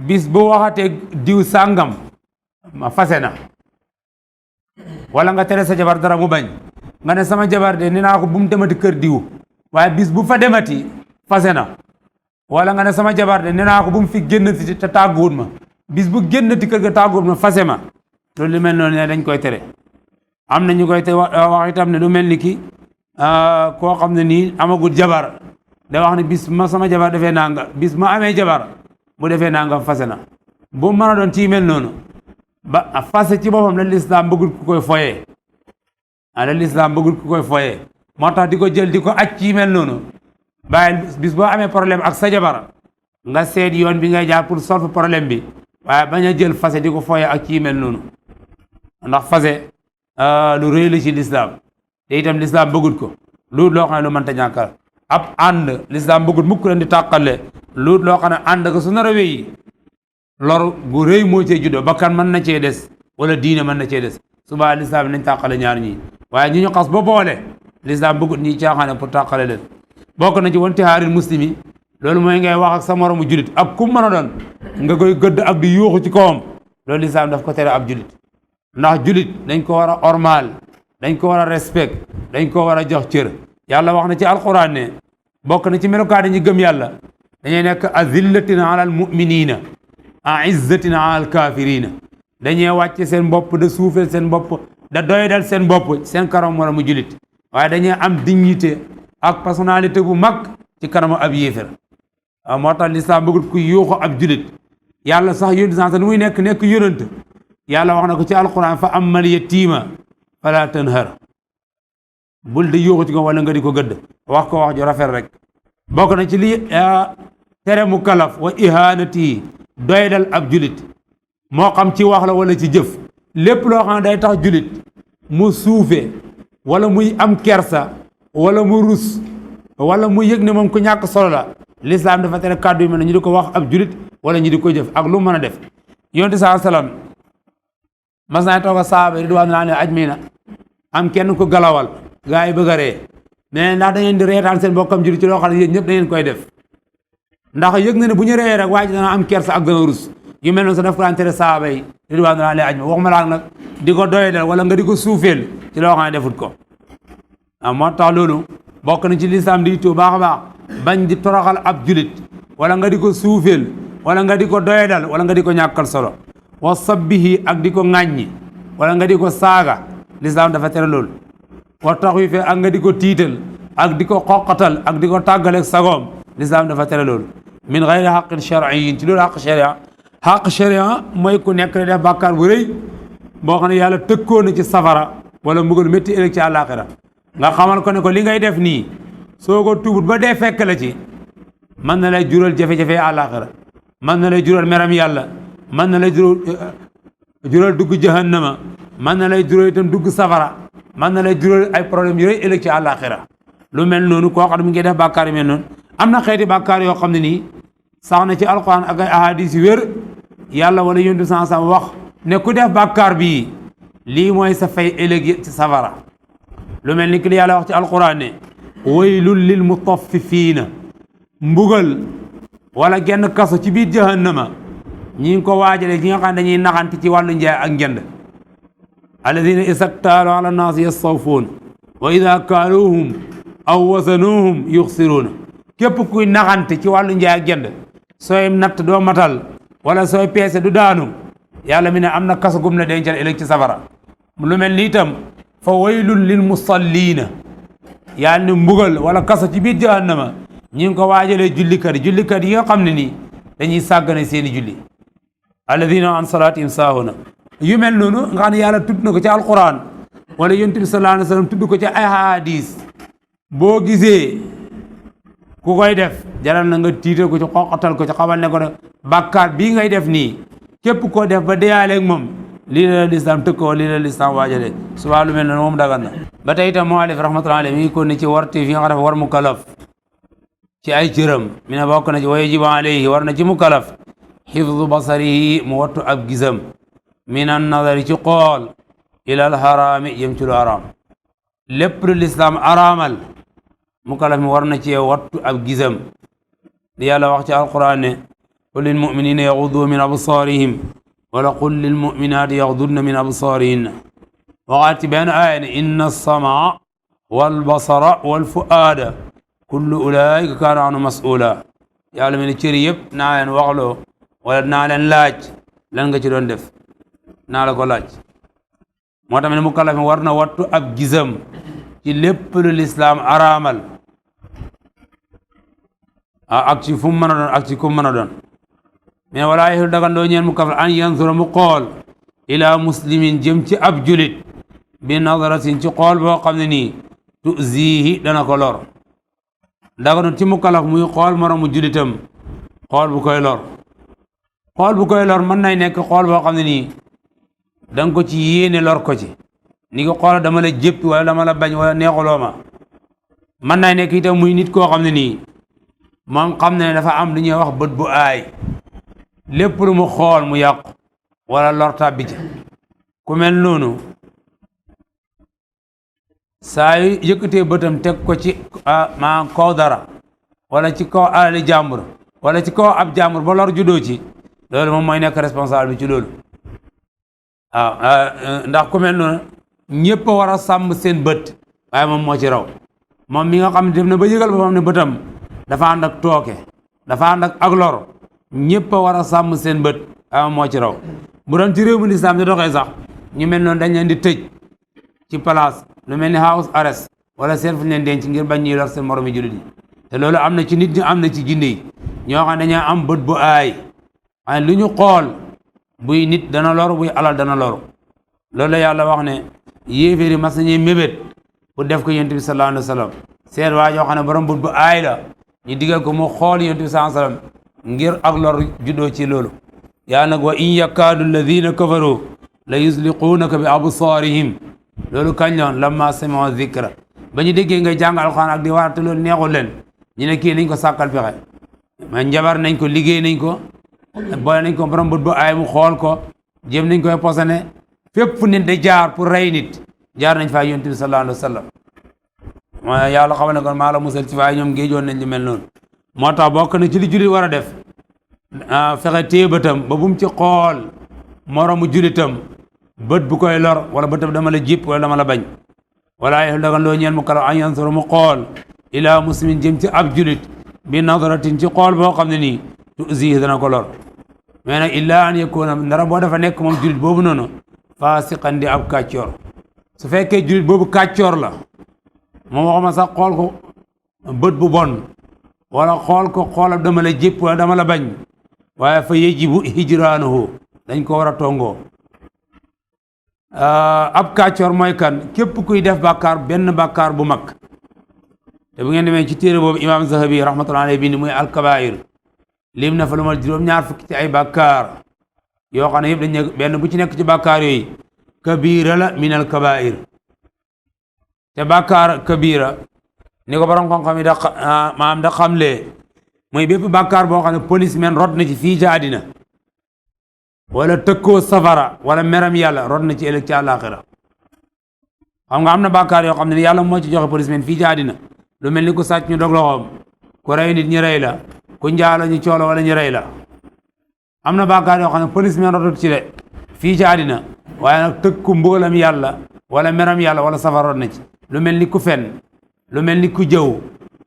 bis bu waxatee diw sàngam ma fase na wala nga tere sa jabar dara mu bañ nga ne sama jabar de ni naa ko bu mu demati kër diw waaye bis bu fa demati fase na wala nga ne sama jabar de ni naa ko bu mu fi génnati te tàgguwut ma bis bu génnati kër ga tàgguwut ma fase ma loolu lu mel noonu ne dañ koy tere am na ñu koy te wax itam ne lu mel ni ki koo xam ne nii amagul jabar da wax ne bis ma sama jabar defee nanga bis ma amee jabar bu defee nanga fase na bu mën a doon ci mel noonu ba fase ci boppam la lislaam bëggul ku koy foyee la lislaam bëggul ku koy foyee moo tax di ko jël di ko aj ci mel noonu bàyyi bis boo amee problème ak sa jabar nga seet yoon bi ngay jaar pour solve problème bi waaye bañ a jël fase di ko foyee ak ci mel noonu ndax fase lu rëy la ci lislaam te itam lislaam bëggul ko loolu loo xam ne lu mënta ñàkkal ab ànd lislaam bëggul mukk leen di tàqale loolu loo xam ne ànd ko su nar a wéy lor gu rëy moo cee juddoo bakkan mën na cee des wala diine mën na cee des suba lislaam nañ tàqale ñaar ñi waaye ñu xas ba boole lislaam bëggut ñi caaxaane pour tàqale leen bokk na ci wanti haaril muslimi loolu mooy ngay wax ak sa moromu julit ak ku mën a doon nga koy gëdd ak di yuuxu ci kawam loolu lislaam daf ko tere ab julit ndax julit dañ ko war a ormal dañ ko war a respect dañ ko war a jox cër yàlla wax na ci alquran ne bokk na ci melokaani ñi gëm yàlla dañuy nekk azillatin ala al muminina aizzatin ala al kafirina dañuy wàcce seen bopp da suufeel seen bopp da doydal seen bopp seen kanam wala mu julit waaye dañuy am dignité ak personnalité bu mag ci kanamu ab yéefér moo tax lislaam bëggul ku yuuxu ab julit yàlla sax yónni sansa nu muy nekk yonent yàlla wax na ko ci alquran fa ammal yatiima fala tanhar bul di yuuxu ci ko wala nga di ko gëdd wax ko wax ju rafet rek bokk na ci li tere mu kalaf wa ihanati doydal ab julit moo xam ci wax la wala ci jëf lépp loo xam ne day tax julit mu suufe wala muy am kersa wala mu rus wala mu yëg ne moom ku ñàkk solo la lislaam dafa tere kàddu yu mel ne ñu di ko wax ab julit wala ñu di ko jëf ak lu mën a def yonent saa salaam mas naa toog a saaba yi ridwaanulaahi ajma'iin am kenn ku galawal gaa yi bëgg a ree mais ndax da ngeen di reetaan seen bokkam julit ci loo xam ne yéen ñëpp da ngeen koy def ndax yëg na ne bu ñu ree rek waa ji dana am kersa ak gën a rus yu mel noonu sax daf ko daan tere saaba yi ridwaanulaahi ajma'iin waxuma laa nag di ko doyadal wala nga di ko suufeel ci loo xam ne defut ko moo tax loolu bokk na ci lislaam di itoo baax a baax bañ di toroxal ab julit wala nga di ko suufeel wala nga di ko doyadal wala nga di ko ñàkkal solo wa sabbihi ak di ko ŋàññi wala nga di ko saaga lislaam dafa tere loolu wa taxwiife ak nga di ko tiital ak di ko xoqatal ak di ko tàggaleeg sagoom lislaam dafa tere loolu min gayri xaqin shar'iyyin ci loolu xaq sharia mooy ku nekk di def bàkkaar bu rëy boo xam ne yàlla tëkkoo na ci safara wala mbugal métti ëllëg ci àllaaxira nga xamal ko ne ko li ngay def nii soo ko tuubut ba dee fekk la ci mën na lay jural jafe-jafe àllaaxira mën na lay jural meram yàlla mën na lay jural dugg jahannama mën na lay jural itam dugg safara mën na lay jural ay problème yu rëy ëllëg ci àllaaxira lu mel noonu koo xam ne mi ngi def bàkkaar yu mel noonu am na xeeti bàkkaar yoo xam ne nii sax na ci alquran ak ay ahadis yu wér yàlla wala yonent sans sam wax ne ku def bàkkaar bii lii mooy sa fay ëllëg ci safara lu mel ni ki li yàlla wax ci alquran ne waylun lil mutaffifiina mbugal wala genn kaso ci biir jahannama ñi ngi ko waajale ñi nga xam ne dañuy naxante ci wàllu njaay ak njënd alladina isaktaalu ala naas yastawfuun wa ida kaaluuhum aw wasanuuhum yuxsiruuna képp kuy naxante ci wàllu njaay ak jënd sooy natt doo matal wala sooy peese du daanu yàlla mi ne am na kaso gum la dencal ëllëg ci safara lu mel ni itam fa waylun lil musalliina yàlla ne mbugal wala kaso ci biir jahannama ñi ngi ko waajalee jullikat yi nga xam ne nii dañuy sàggane seeni julli alladina an salaatihim saahuna yu mel noonu nga xam ne yàlla tudd na ko ci alquran wala yonent bi sallallahu alayhi wa sallam tudd ko ci ay hadis boo gisee ku koy def jaral na nga tiital ko ci xoqatal ko ci xamal ne ko ne bàkkaar bii ngay def nii képp koo def ba deyaale ak moom lii la lislaam tëkkoo lii la lislaam waajale subaa lu mel noonu moom dagan na ba tey itam muallif rahmatullahi alayhi mi ngi ko ne ci warti fi nga xam ne war mu kalaf ci ay cëram mi ne bokk na ci wa yajibu alayhi war na ci mu kalaf xifdu basarihi mu wattu ab gisam min an nazari ci xool ila al haraami jëm ci lu haram lépp lu lislaam araamal mu kalaf mi war na ci wattu ab gisam li yàlla wax ci alquran ne qul lil muminina yaxudu min absarihim wala qul lil muminaati yaxdudna min absarihinna waxaat ci benn aaya ne inna alsamaa walbasara walfuaada kullu ulaika kaana anu mas'ula yàlla mi ne cëri yëpp naa leen waxloo wala naa leen laaj lan nga ci doon def naa la ko laaj moo tax ne mu kalaf mi war na wattu ab gisam ci lépp lu lislaam araamal ak ci fu mu mën a doon ak ci ku mu mën a doon mais walaa yexlu dagandoo ñeen mu kalaf an yansura mu xool ila muslimin jëm ci ab julit bi nazaratin ci xool boo xam ne nii tuzihi dana ko lor daganu ci mu kalaf muy xool moromu julitam xool bu koy lor xool bu koy lor mën nay nekk xool boo xam ne nii da nga ko ci yéene lor ko ci ni ko xool dama la jéppi wala dama la bañ wala neexuloo ma mën nay nekk itam muy nit koo xam ne nii moom xam ne dafa am lu ñuy wax bët bu aay lépp lu mu xool mu yàqu wala lor tàbbi ca ku mel noonu saa yu yëkkatee bëtam teg ko ci maa kaw dara wala ci kaw alali jàmbur wala ci kaw ab jàmbur ba lor juddoo ci loolu moom mooy nekk responsable bi ci loolu waaw ndax ku mel noonu ñëpp a war a sàmm seen bët waaye moom moo ci raw moom mi nga xam ne def na ba yëgal boppam ne bëtam dafa ànd ak tooke dafa ànd ak lor ñëpp a war a sàmm seen bët waaye moom moo ci raw bu doon ci réew mu lislaam di doxee sax ñu mel noonu dañ leen di tëj ci place lu mel ni house arrest wala seen fu ñu leen denc ngir bañ ñuy lor seen moromi jullit yi te loolu am na ci nit ñi am na ci jinne yi ñoo xam ne dañoo am bët bu aay waaye lu ñu xool buy nit dana lor buy alal dana lor loolu la yàlla wax ne yéeféeri mas nañuy mébét pour def ko yonent bi sallallahu alayhi wa sallam seet waa joo xam ne borom bët bu aay la ñu digal ko mu xool yonent bi sallallahu alayhi wa sallam ngir ak lor juddoo ci loolu yaa nag wa in yakaadu alladina kafaru la yusliquunaka bi absaarihim loolu kañ loon lamma sami'u zikra ba ñu déggee ngay jàng alxuraan ak di waarate loolu neexul leen ñu ne kii nañ ko sàkkal pexe mais njabar nañ ko liggéey nañ ko boole nañ ko borom bët bu aay mu xool ko jéem nañ koy posone fépp fu nit de jaar pour rey nit jaar nañ faa yonent bi sallallahu alayhi wa sallam mooy yàlla xamal ne kon maa la musal ci waaye ñoom géejoon nañ li mel noonu moo tax bokk na ci li jullit war a def fexe téye bëtam ba bu mu ci xool moromu jullitam bët bu koy lor wala bëtam dama la jipp wala dama la bañ wala yexlu dagan loo ñeen mu kala an yansura mu xool ila muslimin jëm ci ab julit bi nadaratin ci xool boo xam ne nii tuzihi dana ko lor mais nag illa an yakuna ndara boo dafa nekk moom julit boobu noonu faasiqan di ab kàccoor su fekkee julit boobu kàccoor la moom waxuma sax xool ko bët bu bon wala xool ko xoolal dama la jépp wala dama la bañ waaye fa yajibu hijraanuhu dañ ko war a tongoo ab kàccoor mooy kan képp kuy def bàkkaar benn bàkkaar bu mag te bu ngeen demee ci téere boobu imam Zahabi rahmatullahi alayhi bind muy alkabair lim na fa lu ma juróom-ñaar fukki ci ay bàkkaar yoo xam ne yëpp dañ ne benn bu ci nekk ci bàkkaar yooyu kabira la min al kabair te bàkkaar kabira ni ko borom xam-xam yi maam da xamlee mooy bépp bàkkaar boo xam ne policeman rot na ci fii ci àddina wala tëkkoo safara wala meram yàlla rot na ci ëllëg ci àllaaxira xam nga am na bàkkaar yoo xam ne yàlla moo ci joxe policeman fii ci àddina lu mel ni ku sàcc ñu dog loxoom ku rey nit ñi rey la ku njaalo ñu coolo wala ñu rey la am na bàkkaar yoo xam ne policeman rotut ci de fii ci àddina waaye nag tëkku mbugalam yàlla wala meram yàlla wala safara rot na ci lu mel ni ku fen lu mel ni ku jëw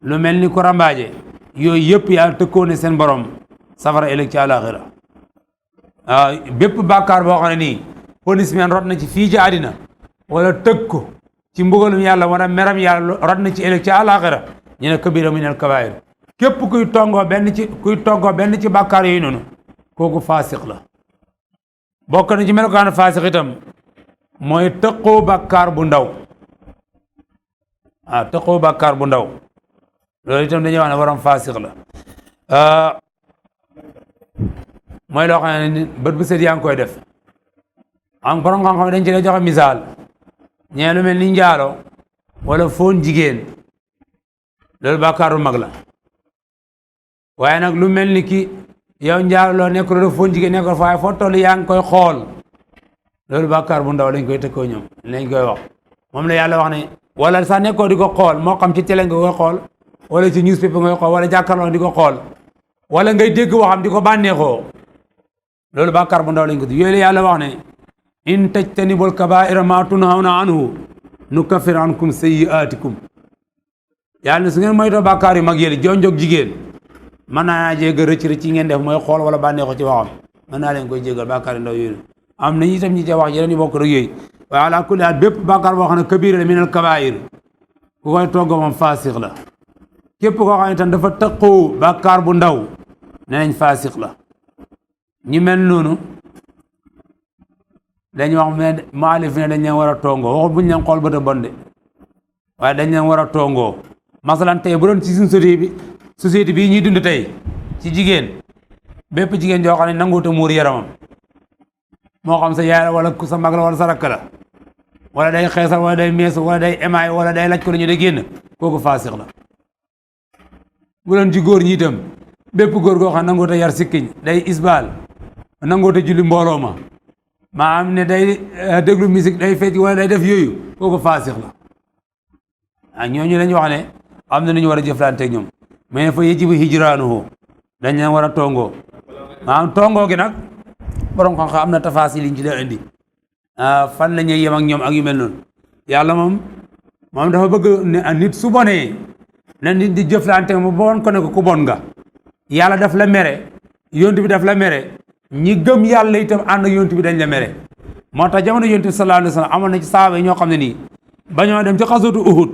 lu mel ni ku rambaaje yooyu yëpp yàlla tëkkoo ne seen borom safara ëllëg ci àllaaxira bépp bàkkaar boo xam ne nii policeman rot na ci fii ci àddina wala tëg ko ci mbugalum yàlla wala meram yàlla rot na ci ëllëg ci àllaaxira ñu ne kabira min al kabair képp kuy toggoo benn ci bàkkaar yooyu noonu kooku faasiq la bokk na ci melokaan faasiq itam mooy tëqoo bàkkaar bu ndaw tëqoo bàkkaar bu ndaw loolu itam dañuy wax ne borom faasiq la mooy loo xam ne bët bu set yaa ngi koy def am borom xam-xam dañ ci lay joxe misaal ñee lu mel ni njaalo wala foon jigéen loolu bàkkaaru mag la waaye nag lu mel ni ki yow njaalo loo nekk loolu foon jigéen nekk waaye foo toll yaa ngi koy xool loolu bàkkaar bu ndaw lañ koy tëkkoo ñoom lañ koy wax moom la yàlla wax ne wala sax nekkoo di ko xool moo xam ci télé nga koy xool wala ci newspaper ngay xool wala jàkkaarloo di ko xool wala ngay dégg waxam di ko bànneexoo loolu bàkkaar bu ndaw lañ ko di yooyu la yàlla wax ne in tajtanibul kabaa'ira maa tunhawna anhu nukaffir ankum sayyi'aatikum yàlla ne su ngeen moytoo bàkkaar yu mag yéen jonjog jigéen mën naa jéggal rëcc yi ngeen def mooy xool wala bànneexoo ci waxam mën naa leen koy jéggal bàkkaar yu ndaw yooyu am na itam ñi ca wax yeneen yu bokk rek yooyu waaye ala kulli haal bépp bàkkaar boo xam ne kabira la minal kabaa'ir ku koy togg moom faasiq la képp koo xam ne tam dafa taqoo bàkkaar bu ndaw nee nañ faasiq la ñi mel noonu dañ wax ne maalif ne dañ leen war a tongoo waxul buñ leen xool bët a bonde waaye dañ leen war a tongoo masalan tey bu doon ci suñ société bii ñuy dund tey ci jigéen bépp jigéen joo xam ne nanguute muur yaramam moo xam sa yaay la wala sa mag la wala sa rakk la wala day xeesal wala day meesu wala day émaay wala day laj ko la ñu day génn kooku faasiq la bu doon ci góor ñi itam bépp góor goo xam nangoote yar sikkiñ day isbaal nangoote julli mbooloo ma maanaam ne day déglu musique day fecc wala day def yooyu kooku faasiq la ah ñooñu lañ wax ne am na nu ñu war a jëflanteeg ñoom mais fa yajibu hijraanuhu dañ leen war a tongoo maanaam tongoo gi nag borom xam-xam am na tafaasil yi ñu ci dee indi fan la ñuy yem ak ñoom ak yu mel noonu yàlla moom dafa bëgg ne nit su bonee na nit di jëflante mu bon ko ne ko ku bon nga yàlla daf la mere yontu bi daf la mere ñi gëm yàlla itam ànd ak yontu bi dañ la mere moo tax jamono yontu bi sallallahu alayhi wa sallam amoon na ci saaba yi ñoo xam ne nii bañoo dem ci xasatu Uhud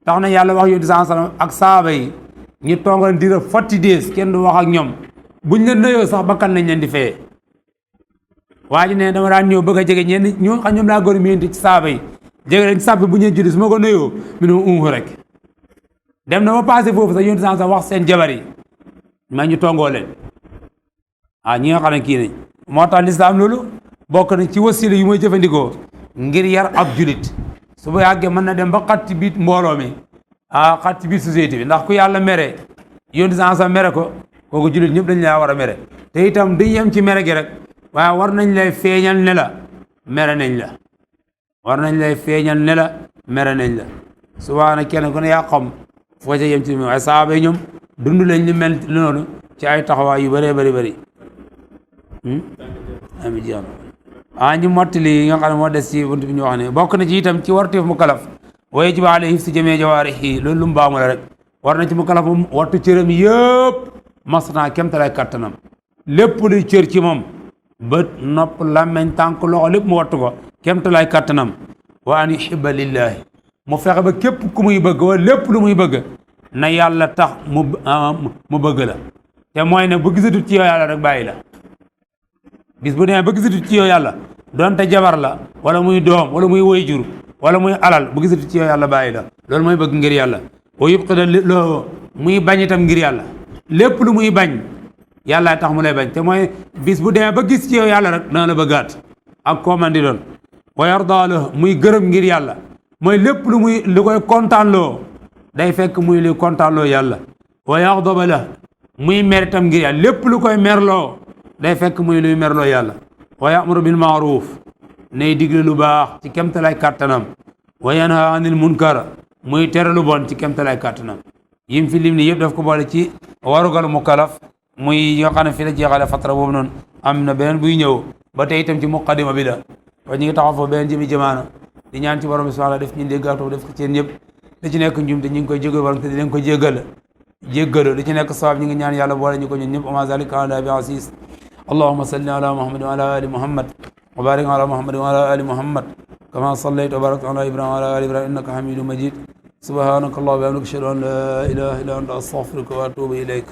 tax na yàlla wax yontu sallallahu alayhi wa sallam ak saaba yi ñu toogal dira 40 days kenn du wax ak ñoom buñ la nuyoo sax bakkan lañ leen di feye waa ji ne dama daan ñëw bëgg a jege ñenn ñoo xam ñoom laa góor mi ci saaba yi jege leen sàppi bu ñeen julli su ma ko nuyoo mu ne rek dem na ba passé foofu sax yontu sax wax seen jabar yi ma ñu tongoo leen ñi nga xam ne kii nañ moo tax lislaam loolu bokk na ci wasila yu may jëfandikoo ngir yar ab julit su ba yàggee mën na dem ba xat ci biir mbooloo mi xat ci biir société bi ndax ku yàlla mere yontu sax mere ko kooku julit ñëpp dañ laa war a mere te itam duñ yem ci mere gi rek waaye war nañ lay feeñal ne la mere nañ la war nañ lay feeñal ne la mere nañ la subaana kenn ku ne yaa xam foo ca yem ci waaye saaba yi ñoom dund lañ li mel noonu ci ay taxawaay yu bëree bëri ami jeex na ñu mottali yi nga xam ne moo des ci bunt bi ñu wax ne bokk na ci itam ci warteef mu kalaf wa yajibu alayhi hifzu jamii jawaarihi loolu lu mu baamu la rek war na ci mu kalaf moom wattu cëram yëpp masna kemtalaay kattanam lépp luy cër ci moom bët nopp làmmeñ tànk loxo lépp mu wattu ko kemtalaay kattanam wa an yuhibba lillahi mu fexe ba képp ku muy bëgg wala lépp lu muy bëgg na yàlla tax mu bëgg la te mooy ne bu gisatut ci yow yàlla rek bàyyi la bis bu demee ba gisatut ci yow yàlla donte jabar la wala muy doom wala muy waajur wala muy alal bu gisatut ci yow yàlla bàyyi la loolu mooy bëgg ngir yàlla wa yubqida loo muy bañ itam ngir yàlla lépp lu muy bañ yàlla tax mu lay bañ te mooy bis bu demee ba gis ci yow yàlla rek dana la bëggaat ak koo man di doon wa yarda la muy gërëm ngir yàlla mooy lépp lu koy kontaanloo day fekk muy luy kontaanloo yàlla wa yaxdaba la muy mer itam ngir yàlla lépp lu koy merloo day fekk muy luy merloo yàlla wa ya'muru bil ma'ruf nay digle lu baax ci kemtalaay kàttanam wa yanha anil munkar muy tere lu bon ci kemtalaay kàttanam yim fi lim ni yëpp daf ko boole ci warugal mukallaf muy yoo xam ne fi la jeexale fatra boobu noonu am na beneen buy ñëw ba tey itam ci muqaddima bi la wa ñu ngi taxaw foofu beneen jëmi jamaana di ñaan ci borom bi subhanahu def ñu déggal toog def ko ci yéen ñëpp da ci nekk njum te ñu ngi koy jégal borom te di leen ko jéggalu da ci nekk sawab ñu ngi ñaan yàlla boole ñu ko ñun ñëpp ama zalika ala bi asis allahumma salli ala muhammad wa ala ali muhammad wa barik ala muhammad wa ala ali muhammad kama sallayta wa barakta ala ibrahim wa ala ali ibrahim innaka hamidum majid subhanaka allahumma wa bihamdika ashhadu an la ilaha illa anta astaghfiruka wa atubu ilayk